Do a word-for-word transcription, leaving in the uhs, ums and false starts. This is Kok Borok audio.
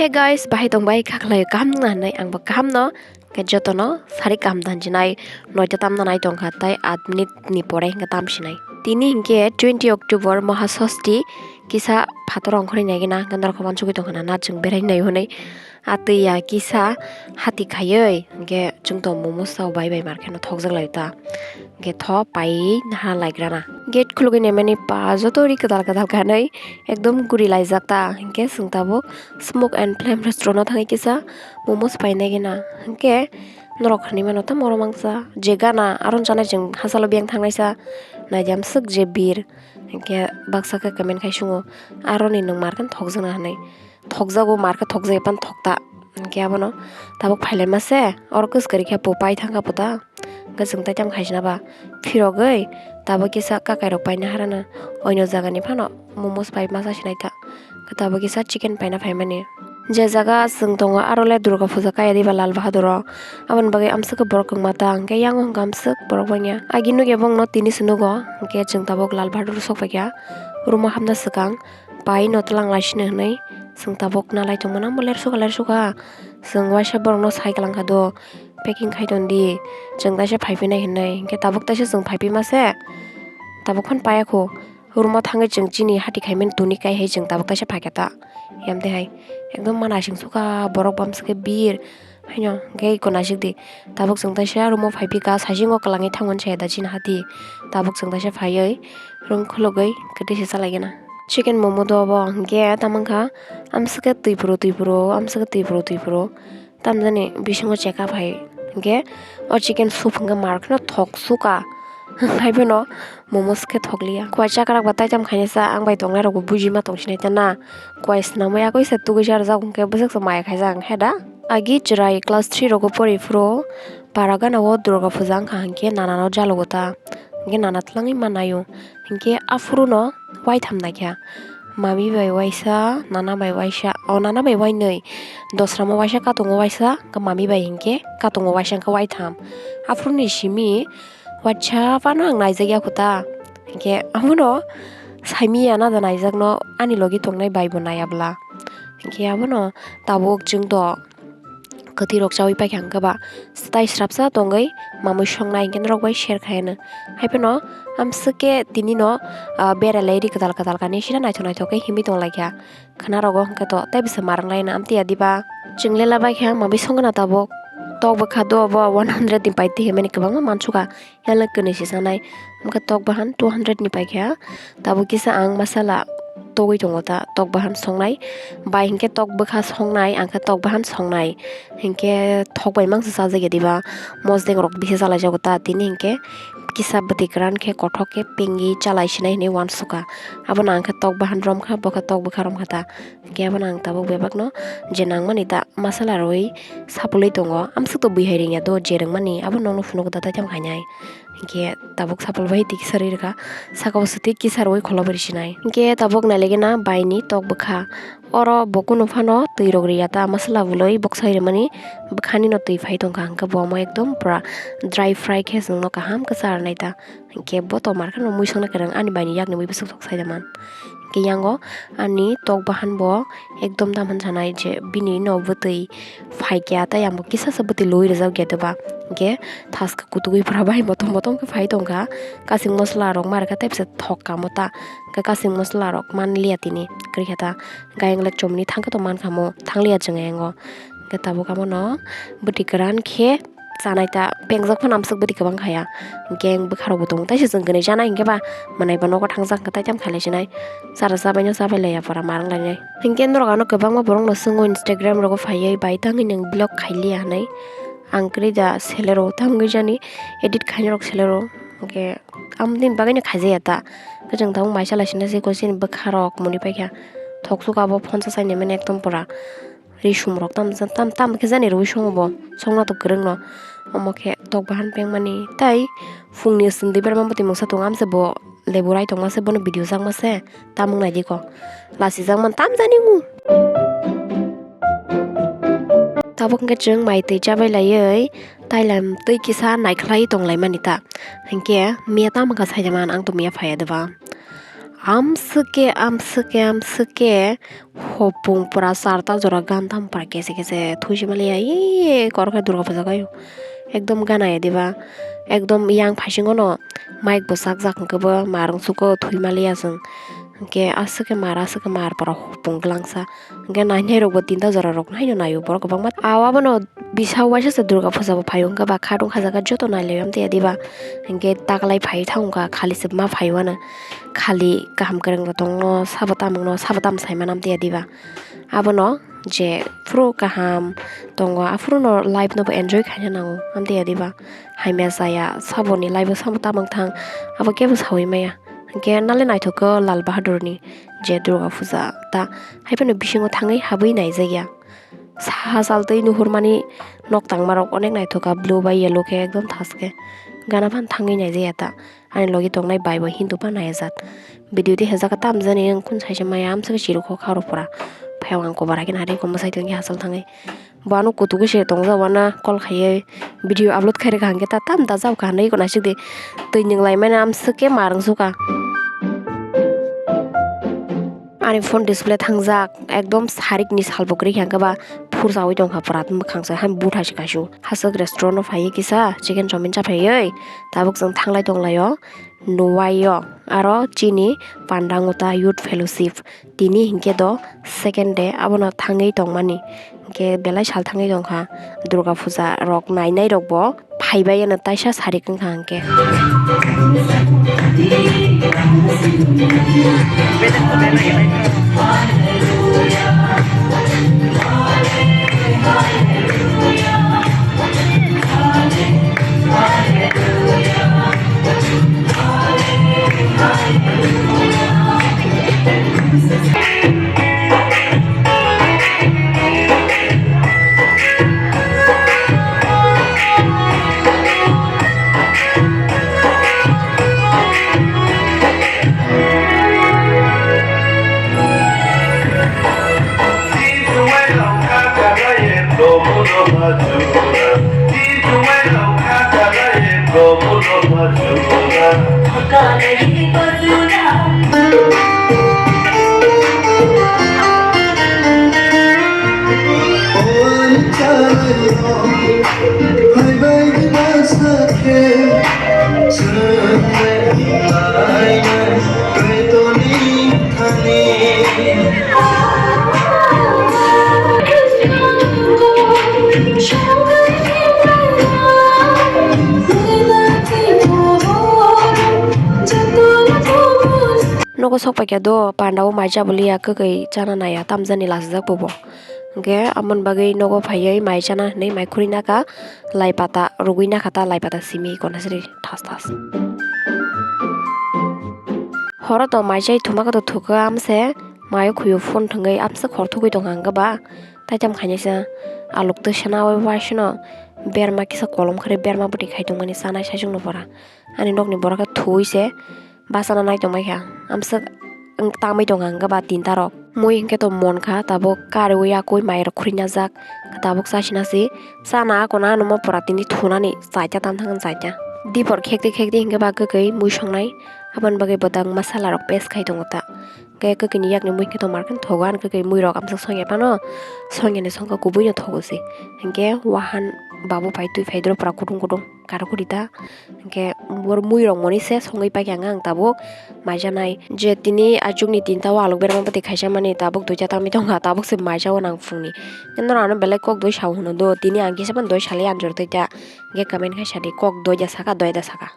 Hey guys, bahai tong bai khaklai kaham na hinwi ang bo kaham no. Hwnkhe jotono sari kaham tanjinai noita tamna nai tongkha, tai aat minute ni pore hwnkhe tamsinai. Tini hwnkhe twenty October Mahasosti, kisa phator ongkhorwi naigena hwnkhe norok wansugwi tongkha na, na chwng berai nai hwnwi. Atwi ya kisa hati khaiwi hwnkhe chwng tong momo sao bai bai mar kheno thokjak lai ta. Hwnkhe tho pai naha lai grana. Gate khulugwi naimani pa joto ri kwtal kwtal kanwi ekdom guri laijak ta. Hwnkhe chwng tabuk Smoke and Flame restaurant o thangwi kisa momos painai gina. Hwnkhe norok hinwi mano tamo oro mangsa je gana aro chanai chwng hachalo biyang thangnai sa. Naidi amswk je bir. Hwnkhe baksa khe comment khai sungo, aroni nwng mar khe thokjakna hinwi. Thokjago, mar khe thokjagwi phano thokta. Hwnkhe abono tabuk phailaima se, oro kwswk kwrwi khe bo pai thangkha bo ta. Hwnkhe chwng tai tamo khaisina ba phirogwi tabuk kisa kakai rok paina harana. Oino jagani phano momos pai masa sinai ta. Hwnkhe tabuk kisa chicken paina phaimani. Je jaga chwng tongo aro le Durga puja kaiya diba Lal Bahadur o. Aboni bagwi amswk khe borok kwngma ta, hwnkhe yango hwnkhe amswk borok bangya. Agi nukya bongno tini se nugo, hwnkhe chwng tabuk Lal Bahadur sok paikha. Room o hapna swkang pai no twlang lai sino hinwi chwng tabuk nalai tongmano, omo lersuka lersuka. Chwng waisa borokno sai kwlangkha do, packing khai tondi, chwng taisa phai phinai hinwi. Hwnkhe tabuk taisa chwng phai phima se, tabuk phano paiya kho. Room o thangwi chwng chini hati khaimani tuni kai hai chwng tabuk taisa phaikha ta. Yamde hai ekdom ma naising sukha borok bamswk khe bir. Haino hwnkhe iko naisik di. Tabuk chwng taisa room o phai phika, saichung o kwlangwi thangmani chaya da chini hati. Tabuk chwng taisa phaiwi room khulugwi kwtwi se chalai gana. Chicken momo do obo hwnkhe tamo wngkha amswk khe twi phuru twi phuru, amswk khe twi phuru twi phuru. Tamjani bisingo chekha phai hwnkhe o chicken soup hwnkhe mar kheno thok suka. Haiphano momos khe thokliya. Kuai chakrak ba taitam khainai sa ang bai tongnai rokbo bujima tongsinai ta na. Kuai swnamwi yakui se tugui sa rwjak hwnkhe bwswk se maya khaijak hwnkhe da. Agi chwrai class three rogo pori phuru para gana o Durga puja wngkha hwnkhe nana no jalogo ta. Hwnkhe nana twlangwi ma naio. Hwnkhe aphuru no waitham naikha. Mami bai waisa, nana bai waisa, o nana bai wainwi. Dosramo waisa, katongo waisa, hwnkhe mami bai hinkhe katongo waisa, hwnkhe waitham. Aphuruni simi waisa phano ang naijak ya kho ta. Hinkhe abono saimanya na da naijakno ani logi tongnai bai bo naiya bwla. Hinkhe abono tabuk chwng do. Kwtwi rok chawi paikha hwnkhe ba tai srapsa tongwi mamwi songnai hinkhe norok bai share khai hwno. Haiphano amswk khe tini no, ah, berai lai ri kwtal kwtal kani sina naithok naithok khe himwi tong lai kha. Khwna rogo hwnkhe to tei bisa ma rwng lai no amtwi ya diba. Chwng lela bai kha mamwi songna tabuk tok bwkha do bo one hundred ni pai twi himani kwbangma mansukha. Yang le kwnwi se sanai. Hwnkhe tok bahan two hundred ni paikha. Tabuk kisa ang masala togwi tongo ta, tok bahan songnai. Bai hinkhe tok bwkha songnai, ang khe tok bahan songnai. Hinkhe thok bai mangsa chajakya diba. Mosdeng rok bisa chalaijago ta, tini hinkhe kisa bwtwi kwran khe kothok khe pengwi chalai sinai hinwi uansukha. Abono ang khe tok bahan romkha, bo khe tok bwkha romkha ta. Hwnkhe abono ang tabuk bebakno je nangmani ta masala rwi sapulwi tongo. Amswk to bui hai ringya do je rwngmani abo nokno phunugo da taitam khainai. Hwnkhe tabuk sapul bai twi kisa rwi rwkha. Saka o swtwi kisa rwi kholo bai rwsinai. Hwnkhe tabuk nailaigena baini tok bwkha. Oro bo kunu phano twi rok rwya ta masala bwlwi boksa rwmani bwkhani no twi phai tongkha. Hwnkhe bo omo ekdom pura dry fry khe chwngno kaham khe cha rwnai ta. Hwnkhe bo tongmar khe no mui songna kwrwng ani baini yakni mui bwswk sok sai da man. Hwnkhe yango ani tok bahan bo ekdom dam hwn sanai je bini no bwtwi phaikya tei ang bo kisa se bwtwi lui rwjak ya doba. Hwnkhe thaskhe kutugwi pura bai motom motom khe phai tongkha. Kasing mosla rok ma rwkha tei bisa thok kamo ta. Hwnkhe kasing mosla rok man liya tini kwrwi kha ta. Gayeng lek chomni thang khe to man khamo, thang liya chwng yango. Hwnkhe tabuk abono bwtwi kwran khe chanai ta pengjak phano amswk bwtwi kwbang khaya. Hwnkhe bwkha rokbo tongo, teisa chwng kwnwi chanai hinkhe ba mwnai bo nogo thangjak hwnkhe taitam khailai sinai. Chara chabaino chabai laiya pora ma rwng lainai. Hwnkhe norok ano kwbangma borokno swngo Instagram rogo phaiwi bai tangwi nwng vlog khailiya hinwi. Ang kwrwi da selero tamgwi jani edit khainai rok selero. Hwnkhe amoni bagwino khaijaya ta. Hwnkhe chwng tabuk mai chalai sinai se chini bwkha rok mwnwi paikha. Thok suka bo phone cha chaini mani ekdom pura. Ri sum rok tam, tam, tam khe jani rwi songo bo, songna to kwrwng no. Omo khe tok bahan pengmani tei phungni chwng dui berma bwtwi mungsa tongo, amse bo lebu rai tongma se bono video jakma se, tamung nai di ko. Lasi jakmani tam jani ngu. Tabuk hwnkhe chwng mai twi chabai laiwi tailam twi kisa naikhlai tong lai mani ta. Hwnkhe miya tamo kha sai man, ang to miya phaiya de ba. Amswk khe, amswk khe, amswk khe hopung pura charta jora gan tam pura kese kese thwi se maliya, ee, korokhe Durga puja khaio. Ekdom gana ya diba, ekdom yang phaisingono mic bo chak jak hwnkhe bo mar wngsugo thwi maliya chwng. Hwnkhe aswk khe mar, aswk khe mar pura hopung glangsa. Hwnkhe nainai rokbo tinta jora rok haino naio borok kwbangma. Aw abono bisa waisa se Durga puja bo phaio hwnkhe ba khatung khajaga joto nailaio amtwi ya diba. Hwnkhe taklai phai thang wngkha khali se ma phaio ano. Khali kaham kwrwng rok tongno sabo tamungno sabo tam saimano amtwi ya diba. Abono je phuru kaham tongo aphuru no life no bo enjoy khaina nango amtwi ya diba. Hamya chaya saboni life o sabo tamung thang abo kebo saui maya. Hwnkhe nale naithok khe Lal Bahadurni je Durga puja ta haiphano bisingo thangwi habwi naijakya. Saha saltwi nuhurmani nok tangmarok onek naithok kha, blue bai yellow khe ekdom thaske. Gana phano thangwi naijakya ta. Ani logi tongnai bai bo Hindu phano naijak. Video twi hajak kha tamjani wng kun saisa maya amswk chirikho kha rw pura. Phai ang kobar hai khe nari ko mwsai tongkhe hachal thangwi. Bo ano kutugo se tongjak, uana call khaiwi video upload khai rwkha, hwnkhe ta tam da jabkha hinwi eko naisik di. Twi nwng laimani amswk khe mar wngsukha. Ani phone display thangjak, ekdom sarikni sal bo kwrwi kha, hwnkhe ba phursaui tongkha pura mwkhang se, han buthai se kaisu. Haswk restaurant o phaiwi kisa chicken chowmin cha phaiwi tabuk chwng thanglai tonglaio. Nuwaio aro chini Pandanguta Youth Fellowship tini hinkhe do second day abono thangwi tongmani, hinkhe belai sal thangwi tongkha. Durga puja rok nainai rokbo phaibai ano taisa sarik wngkha hinkhe. Nogo sok paikha do, panda o mai cha bwliya, kwkwi chana naiya, tamjani lachijak bo bo. Hwnkhe amoni bagwi nogo phaiwi mai chana hinwi mai khurui nakha, lai pata rwgwi nakha ta, lai pata simi kono sri thas thas. Horo to mai chai thuma koto thukha amse, mayo khuyo phone thwngwi amse khor thugwi tongkha hwnkhe ba, taitam khainai se alok twi sana oi waisano berma kisa kolom kharwi berma bwtwi khai tongmani chanai saichung no pora. Ani nokni borok khe thuwi se bachana nai tongbai kha. Amswk wng tangwi tongkha hwnkhe ba tinta rok. Mui hwnkhe to mon kha, tabuk kariwi yakwi mai rok khurui najak. Tabuk chasina si chana ako na ano mo pora tini thunani chaita tam thang chaita. Dipor khekti khekti hwnkhe ba kwkwi mui songnai. Aboni bagwi bwdang masala rok paste khai tongo ta. Hwnkhe kwkwi ni yakni mui hwnkhe tongmar khe thogo, ani kwkwi mui rok amswk songya phano songyani songkha kubui no thogo se. Hwnkhe wahan babu pai twi phai doro pura kutung kutung. Karo kuri ta. Hwnkhe bor mui rok moni se songwi paikha ang tabuk maijanai. Je tini achukni tinta o alok berma bwtwi khaisa mani tabuk duita tangwi tongkha, tabuk se maijao nang phungni. Hwnkhe norok ano belai kok doi sao hwno do, tini ang kisa phano doi salai anjor twi ta. Hwnkhe comment khai sadi kok doi da saka, doi da saka.